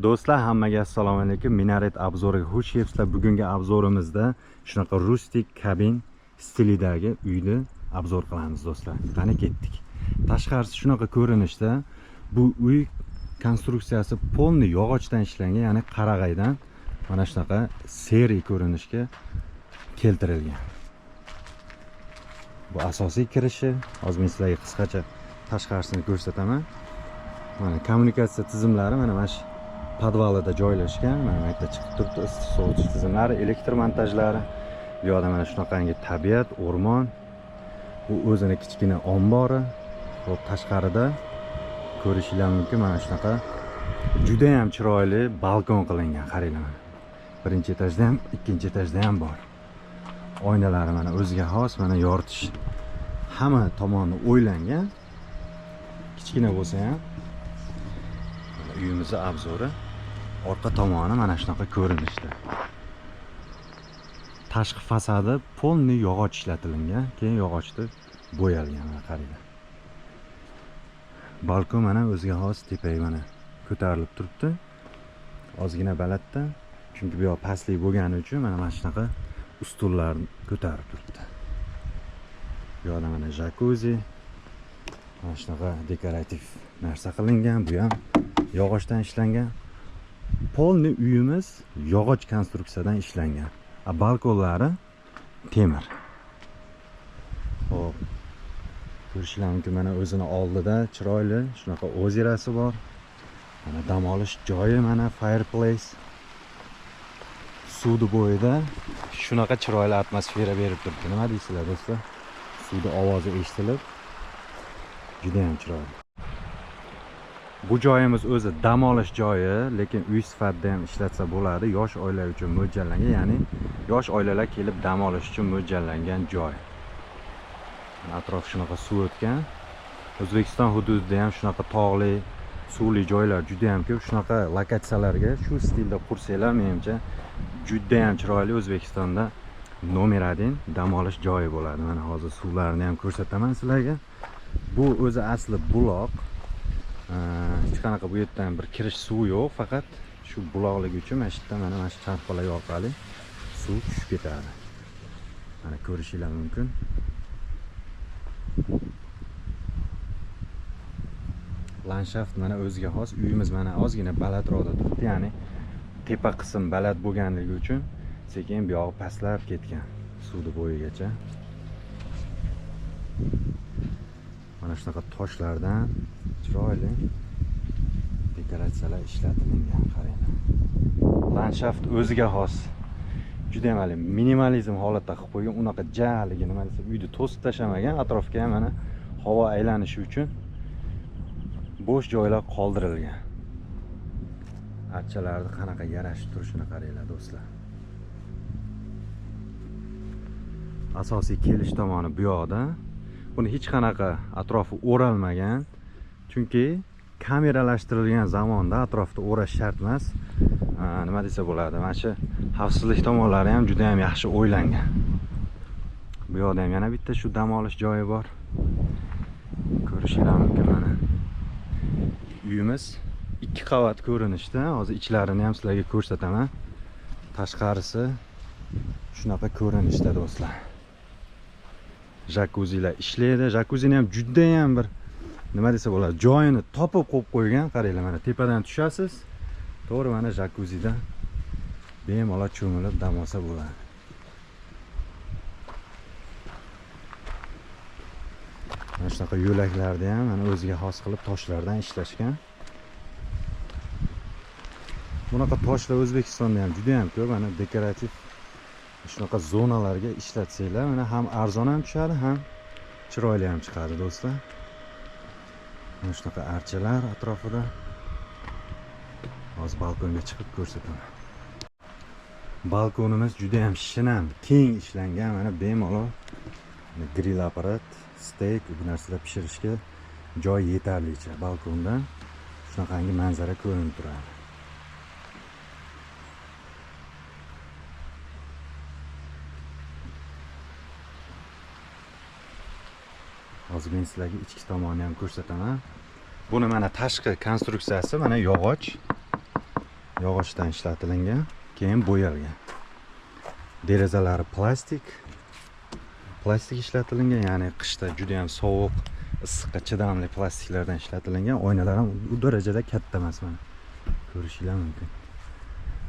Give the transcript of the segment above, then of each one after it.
Do'stlar, hammaga assalomu alaykum. Minaret обзор iga xush kelibsizlar. Bugungi обзор imizda shunaqa rustik kabin stilidagi uyni обзор qilamiz do'stlar. Qani ketdik. Tashqarisi shunaqa ko'rinishda. Bu uy konstruksiyasi полный yog'ochdan ishlangan, ya'ni qarag'aydan mana shunaqa seriy ko'rinishga keltirilgan. Bu asosiy kirishi. Hozir men sizlarga qisqacha tashqarisini ko'rsataman. Mana kommunikatsiya tizimlari mana shu podvalida joylashgan. Mana bu yerda chiqib turibdi isitish sovutish tizimlari, elektr montajlari. Bu yoqda mana shunaqangi tabiat, o'rmon. Bu o'zini kichkina ombori. Xo'p, tashqarida ko'rishinglar mumkin mana shunaqa juda ham chiroyli balkon qilingan. Qaranglar mana. Birinchi etajda ham, ikkinchi etajda ham bor. Oynalari mana o'ziga xos, mana yoritish hamma tomoni o'ylangan. Kichkina bo'lsa ham uyimizni обзор i orqa tomoni mana shunaqa ko'rinishda. Tashqi fasadi полный yog'och ishlatilgan, keyin yog'ochni bo'yalgan, mana qaranglar. Balkon mana o'ziga xos tepaga mana ko'tarilib turibdi. Ozgina balandda, chunki bu yoq pastlik bo'lgani uchun mana shunaqa ustunlar ko'tarib turibdi. Bu yoqda mana jakuzi, mana shunaqa dekorativ narsa qilingan, bu ham yog'ochdan ishlangan. Polni uyimiz yog'och konstruksiyadan ishlangan. A balkonlari temir. Xo'p. Ko'rishinglar mumkin mana o'zini oldida chiroyli shunaqa ozerasi bor. Mana dam olish joyi, mana fireplace. Suvni bo'yida shunaqa chiroyli atmosfera berib turibdi. Nima deysizlar do'stlar? Suvni ovozi eshitilib, juda ham chiroyli. Bu joyimiz o'zi dam olish joyi, lekin uy sifatida ham ishlatsa bo'ladi. Yosh oila uchun mo'ljallangan, ya'ni yosh oilalar kelib dam olish uchun mo'ljallangan joy. Atrof shunaqa suv o'tgan. O'zbekiston hududida ham shunaqa tog'li, suvli joylar juda ham ko'p. Shunaqa lokatsiyalarga shu stilda qursanglar, menimcha juda ham chiroyli O'zbekistonda nomer 1 dam olish joyi bo'ladi. Mana hozir suvlarni ham ko'rsataman sizlarga. Bu o'zi asli buloq. Hech qanaqa bu yerdan bir kirish suvi yo'q, faqat shu buloqligi uchun mana shu yerdan mana shu charxpalak orqali suv tushib ketadi. Mana ko'rishinglar mumkin. Landshaft mana o'ziga xos. Uyimiz mana ozgina balandroqda turibdi, ya'ni tepa qism baland bo'lganligi uchun sekin bu yog'i pastlab ketgan suvni bo'yigacha. Mana shunaqa toshlardan chiroyli dekoratsiyalar ishlatilgan, qaranglar. Landshaft o'ziga xos. Juda ham hali minimalizm holatda qilib qo'ygan, unaqa jaligi nima desa, uyni to'sib tashlamagan, atrofga ham mana havo aylanishi uchun bo'sh joylar qoldirilgan. Archalarni qanaqa yarashib turishini qaranglar do'stlar. Asosiy kelish tomoni bu yoqda. Buni hech qanaqa atrofi o'ralmagan, chunki kameralashtirilgan zamonda atrofni o'rash shart emas. Nima desa bo'ladi, mana shu xavfsizlik tomonlari ham juda ham yaxshi o'ylangan. Bu yoqda ham yana bitta shu dam olish joyi bor. Ko'rishinglar mumkin mana. Uyimiz 2 qavat ko'rinishda. Hozir ichlarini ham sizlarga ko'rsataman. Tashqarisi shunaqa ko'rinishda do'stlar. Jakuzilar ishlaydi. Jakuzini ham juda ham bir nima desa bo'ladi, joyini topib qo'yib qo'ygan. Qaranglar, mana tepadan tushasiz, to'g'ri mana jakuzida bemalol cho'milib dam olsa bo'ladi. Mana shunaqa yo'laklarni ham mana o'ziga xos qilib toshlardan ishlashgan. Bunaqa toshlar O'zbekistonda ham juda ham ko'p. Mana dekorativ shunaqa zonalarga ishlatsanglar, mana ham arzon ham tushadi, ham chiroyli ham chiqadi do'stlar. Mana shunaqa archalar atrofida. Hozir balkonga chiqib ko'rsataman. Balkonimiz juda ham shinam, keng ishlangan. Mana bemalol grill apparat, steak bu narsalar pishirishga joy yetarlicha. Balkondan shunaqangi manzara ko'rinib turadi. Hozir men sizlarga ichki tomonini ham ko'rsataman. Buni mana tashqi konstruksiyasi mana yog'och. Yog'ochdan ishlatilingan, keyin bo'yalgan. Derazalari plastik. Plastik ishlatilingan, ya'ni qishda juda ham sovuq, issiqqa chidamli plastiklardan ishlatilingan. Oynalar ham u darajada katta emas mana. Ko'rishinglar mumkin.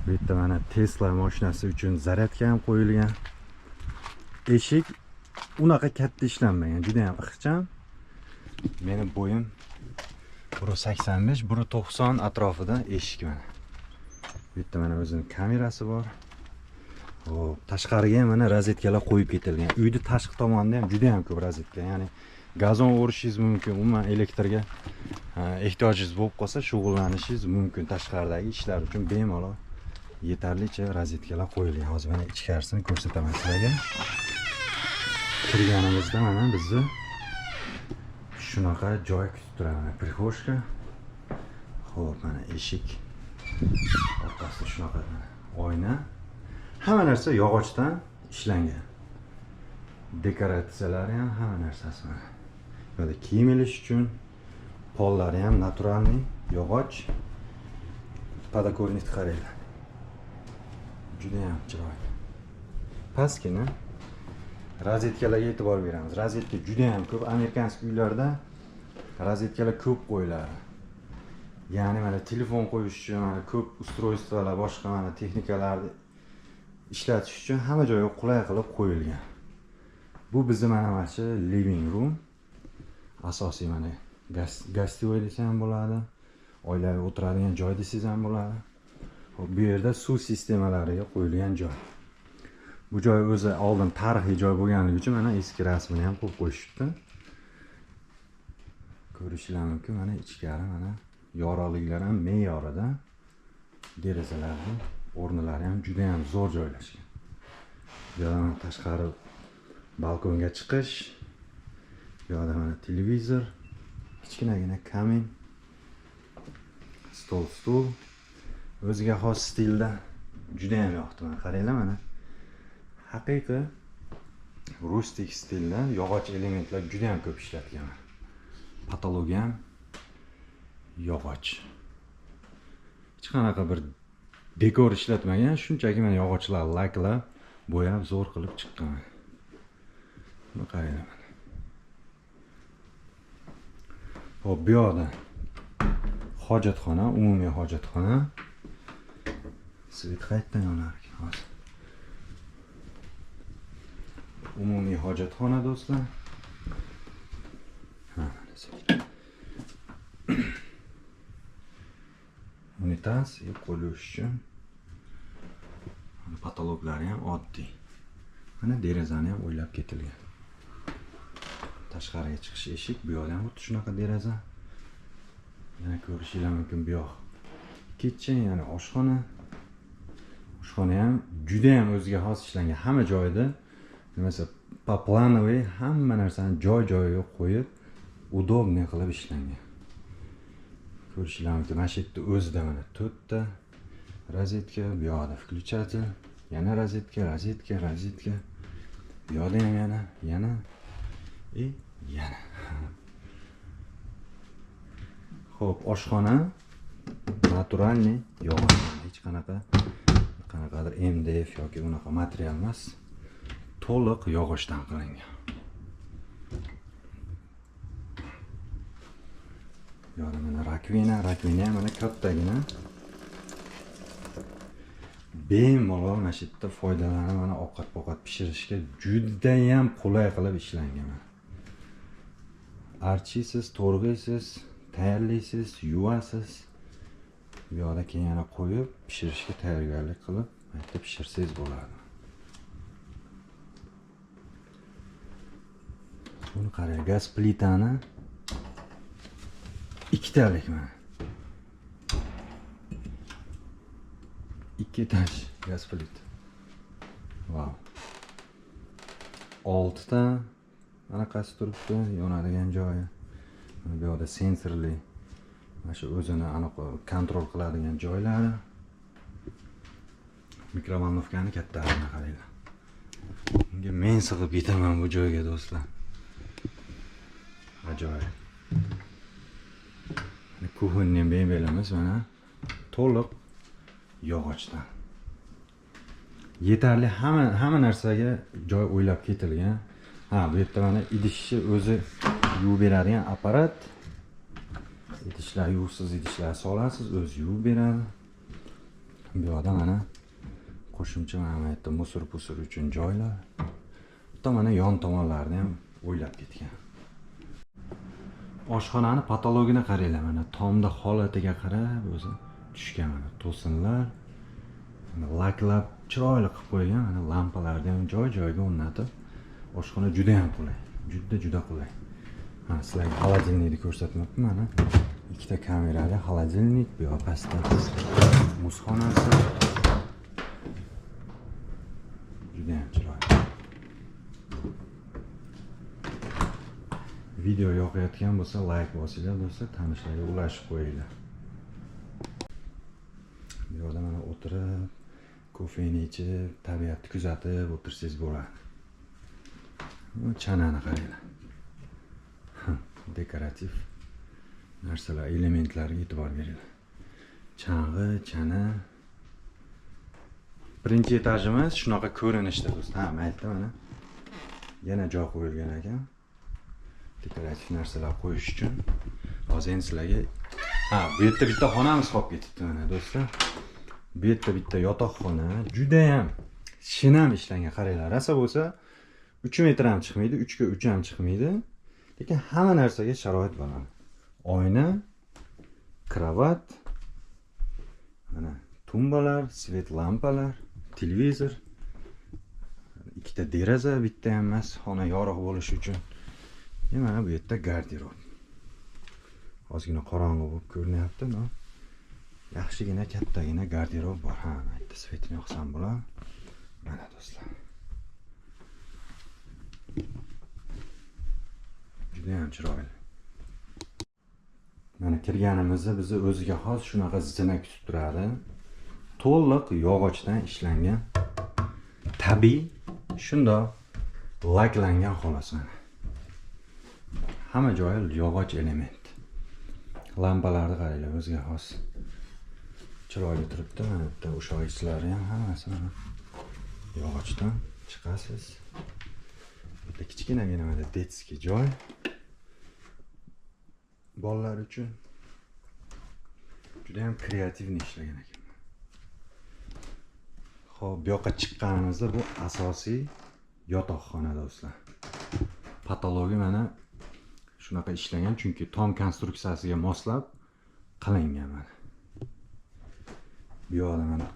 Bu yerda mana Tesla mashinasi uchun zaryadka ham qo'yilgan. Eshik unaqa katta ishlanmagan, juda ham ixcham. Meni bo'yim 1.85, 1.90 atrofida eshik mana. Bu yerda mana o'zining kamerasi bor. Xo'p, tashqariga ham mana rozetkalar qo'yib ketilgan. Uyni tashqi tomonida ham juda ham ko'p rozetka, ya'ni gazon o'rishingiz mumkin, umuman elektrga ehtiyojingiz bo'lib qolsa shug'ullanishingiz mumkin. Tashqaridagi ishlar uchun bemalol yetarlicha rozetkalar qo'yilgan. Hozir mana ichkarisini ko'rsataman sizlarga. Kirganimizda mana bizni shunaqa joy kutib turadi. Mana prixoshka. Xo'p, mana eshik orqasida shunaqa oyna. Hamma narsa yog'ochdan ishlangan. Dekoratsiyalari ham hamma narsasi mana. Bu yerda kiyim ilish uchun pollari ham naturalniy yog'och. Podokornikni qaranglar. Juda ham chiroyli. Pastgina rozetkalarga e'tibor beramiz. Rozetka juda ham ko'p. Amerikanskiy uylarda rozetkalar ko'p qo'yiladi. Ya'ni mana telefon qo'yish uchun, mana ko'p ustroystvalar, boshqa mana texnikalarni ishlatish uchun hamma joyga qulay qilib qo'yilgan. Bu bizni mana shu living room. Asosiy mana gостевой desa ham bo'ladi. Oilaviy o'tiradigan joy desangiz ham bo'ladi. Xo'p, bu yerda suv sistemalariga qo'yilgan joy. Bu joy o'zi oldin tarixiy joy bo'lganligi uchun mana eski rasmini ham qo'yib qo'yishibdi. Ko'rishingiz mumkin, mana ichkari mana yorug'liklar ham me'yorida, derazalarning o'rnilari ham juda ham zo'r joylashgan. Bu yerda mana tashqari balkonga chiqish, bu yerda mana televizor, kichkinagina kamin, stol, stul, o'ziga xos stilda juda ham yoqdi. Mana qaranglar, mana haqiqiy rustik stilda yog'och elementlar juda ham ko'p ishlatilgan. Patologi ham yog'och. Hech qanaqa bir dekor ishlatmagan, shunchaki mana yog'ochlar laklab, bo'yab zo'r qilib chiqqan. Buni qaranglar mana. Xo'p, bu yoqda hojatxona, umumiy hojatxona. Svet qayerdan yonar ekan hozir? Umumiy hojatxona do'stlar. Ha, mana svet. Unitaz, qo'l yuvish uchun. Patologlari ham oddiy. Mana derazani ham o'ylab ketilgan. Tashqariga chiqish eshik, bu yoqda ham xuddi shunaqa deraza. Yana ko'rishingiz mumkin bu yoq. Kitchen, ya'ni oshxona. Oshxona ham juda ham o'ziga xos ishlangan. Hamma joyda nimasi по плановый hamma narsani joy-joyiga qo'yib, удобный qilib ishlangan. Ko'rishingiz mumkin, mana shu yerda o'zida mana 4 ta rozetka, bu yoqda включатель, yana rozetka, rozetka, rozetka. Bu yoqda ham yana, yana и yana. Xo'p, oshxona naturalniy yog'och, hech qanaqadir MDF yoki unaqa material emas. To'liq yog'ochdan qilingan. Bu yoqda mana rakvina, rakvina ham mana kattagina. Bemalol mana shu yerda foydalanib mana ovqat-povqat pishirishga juda ham qulay qilib ishlangan. Archiysiz, to'rg'aysiz, tayyorlaysiz, yuvasiz. Bu yoqda keyin yana qo'yib pishirishga tayyorgarlik qilib, mana yerda pishirsangiz bo'ladi. Buni qarang, gaz plitani ikkitalik mana. 2 etaj gaz plita. Vau. 6 ta anaqasi turibdi, yonadigan joyi. Mana bu yoqda sensorli, mana shu o'zini aniq kontrol qiladigan joylari. Mikrovolnovkani kattaligini qaranglar. Bunga men sig'ib ketaman bu joyga do'stlar. Ajoyib. Mana kuxonning mebelimiz mana to'liq yog'ochdan. Yetarli hamma narsaga joy o'ylab ketilgan. Ha, bu yerda mana idishni o'zi yuvib beradigan apparat. Idishlar yuvsiz idishlar solasiz, o'zi yuvib beradi. Bu yoqda mana qo'shimcha mana bu yerda musur-pusur uchun joylar. Hatto mana yon tomonlarini ham o'ylab ketgan. Oshxonani patologini qaranglar, mana tomda holatiga qarab o'zi tushgan mana to'sinlar, mana laklab chiroyli qilib qo'ygan, mana lampalarni ham joy-joyiga o'rnatib, oshxona juda ham qulay, juda qulay. Ha, sizlarga холодильникni ko'rsatmabman, mana ikkita kamerali холодильник, bu yoq pastda muzxonasi. Juda ham chiroyli. Video yoqayotgan bo'lsa like bosinglar do'stlar, tanishlarga ulashib qo'yinglar. Bu yerda mana o'tirib, kofeni ichib, tabiatni kuzatib o'tirsangiz bo'ladi. Bu chanani qaranglar. Dekorativ narsalar, elementlarga e'tibor beringlar. Chang'i, chana. Birinchi etajimiz shunaqa ko'rinishda do'stlar. Ha, mayli mana. Yana joy qo'yilgan ekan. Dekorativ narsalar qo'yish uchun. Hozir endi sizlarga, ha, bu yerda bitta xonamiz qolib ketibdi mana do'stlar. Bu yerda bitta yotoqxona, juda ham shinam ishlangan, qaranglar. Rosa bo'lsa 3 metr ham chiqmaydi, 3 ga 3 ham chiqmaydi. Lekin hamma narsaga sharoit bor. Oyna, kravat, mana tumbalar, svet lampalar, televizor, ikkita deraza, bitta ham emas, xona yorug' bo'lishi uchun. Mana bu yerda garderob. Ozgina qorong'u bo'lib ko'rinyapti, no? Yaxshigina kattagina garderob bor. Ha, mana bitta svetini yoqsam bo'ladi. Mana do'stlar. Juda ham chiroyli. Mana kirganimizda bizni o'ziga xos shunaqa zina kutib turadi. To'liq yog'ochdan ishlangan, tabiiy, shundoq laklangan xolos mana. Hamma joyi yog'och element. Lampalarni qaranglar, o'ziga xos chiroyli turibdi. Mana bitta o'sha ishlari ham hammasi mana yog'ochdan chiqasiz. Bitta kichkinagina mana detskiy joy bolalar uchun. Juda ham kreativni ishlagan ekan. Xo'p, bu yoqqa chiqqanimizda bu asosiy yotoqxona do'stlar. Patologi mana shunaqa ishlangan, chunki tom konstruksiyasiga moslab qilingan mana. Bu yoqda mana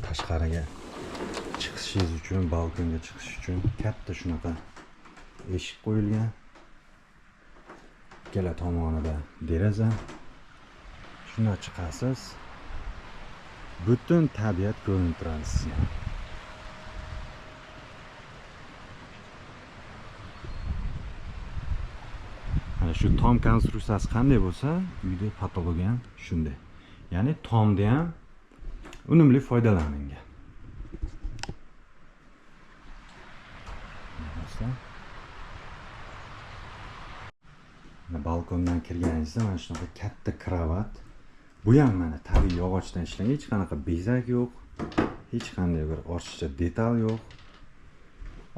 tashqariga chiqishingiz uchun, balkonga chiqish uchun katta shunaqa eshik qo'yilgan. Ikkala tomonida deraza. Shundan chiqasiz. Butun tabiat ko'rinib turadi sizga. Mana shu tom konstruksiyasi qanday bo'lsa, uyda patologi ham shunday. Ya'ni tomda ham unumli foydalanilgan. Mana balkondan kirganingizda mana shunaqa katta kravat. Bu ham mana tabiiy yog'ochdan ishlangan, hech qanaqa bezak yo'q, hech qanday bir ortiqcha detal yo'q.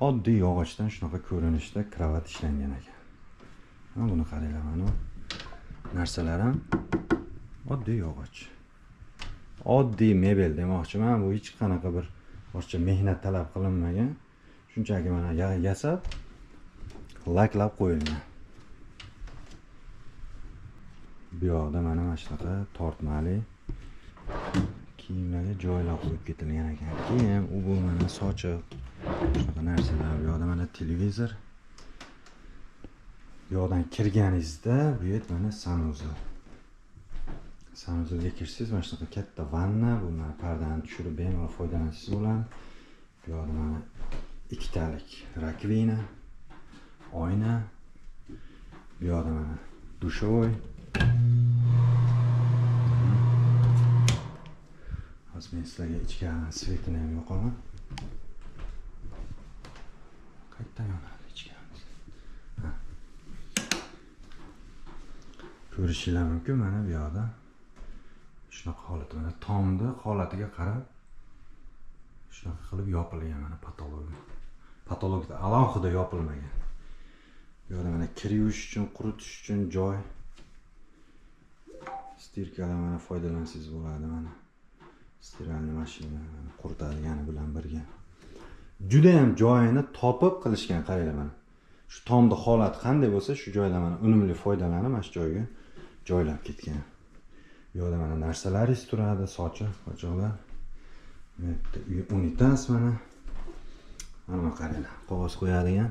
Oddiy yog'ochdan shunaqa ko'rinishda kravat ishlangan ekan. Mana buni qaranglar, mana narsalar ham oddiy yog'och. Oddiy mebel demoqchiman, bu hech qanaqa bir ortiqcha mehnat talab qilinmagan. Shunchaki mana yasab, laklab qo'yilgan. Bu yoqda mana shunaqa tortmali kiyimlarga joylar qo'yib ketilgan ekan. Kiyim, u bu mana sochiq, shunaqa narsalar. Bu yoqda mana televizor. Bu yoqdan kirganingizda bu yer mana sanuzel. Sanuzelga kirsangiz mana shunaqa katta vanna, bu mana pardani tushirib bemalol foydalansangiz bo'ladi. Bu yoqda mana ikkitalik rakvina, oyna. Bu yoqda mana dushovoy. Hozir men sizlarga ichkaridan svetini ham yoqaman. Qayerdan yonadi ichkarisi? Ha. Ko'rishinglar mumkin, mana bu yoqda Shunaqa holat, mana tomni holatiga qarab shunaqa qilib yopilgan mana patologi. Patologda alohida yopilmagan. Bu yerda mana kir yuvish uchun, quritish uchun joy. Stirkalar mana foydalansangiz bo'ladi mana. Stiralniy mashina quritadigani bilan birga. Juda ham joyini topib qilishgan, qaranglar mana. Shu tomni holati qanday bo'lsa, shu joyda mana unumli foydalanib, mana shu joyga joylab ketgan. Bu yerda mana narsalaringiz turadi, sochiq, pochoqlar. Bu yerda unitaz mana. Mana qaranglar, qog'oz qo'yadigan.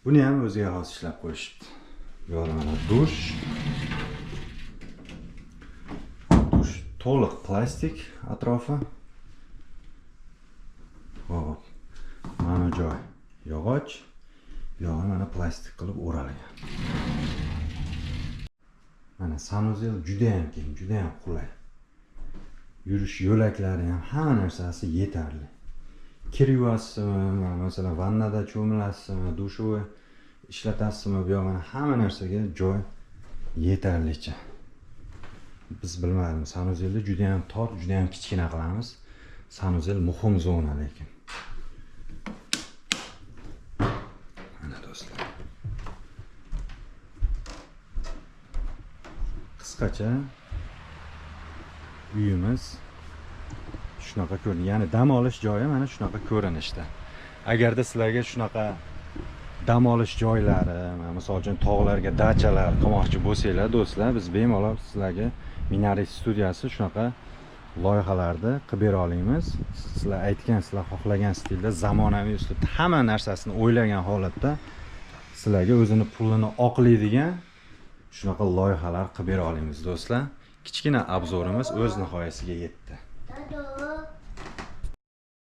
Buni ham o'ziga xos ishlab qo'yishibdi. Bu yerda mana dush. Dush to'liq plastik atrofi. Xo'p, mana joy yog'och, bu yog'i mana plastik qilib o'ralgan. Mana sanuzel juda ham keng, juda ham qulay. Yurish yo'laklari ham hamma narsasi yetarli. Kir yuvasizmi, masalan, vannada cho'milasizmi, dushovoy ishlatasizmi, bu yoq mana hamma narsaga joy yetarlicha. Biz bilmadim, sanuzelni juda ham tor, juda ham kichkina qilamiz. Sanuzel muhim zona lekin. Mana do'stlar. Qisqacha uyimiz shunaqa ko'rinadi. Ya'ni dam olish joyi mana shunaqa ko'rinishda. Agarda sizlarga shunaqa dam olish joylari, misol uchun tog'larga dachalar qilmoqchi bo'lsanglar, do'stlar, biz bemalol sizlarga Minaris studiyasi shunaqa loyihalarni qilib bera olamiz. Sizlar aytgan, sizlar xohlagan stilda, zamonaviy uslubda hamma narsasini o'ylagan holatda sizlarga o'zini pulini oqlaydigan shunaqa loyihalar qilib bera olamiz, do'stlar. Kichkina obzorimiz o'z nihoyasiga yetdi.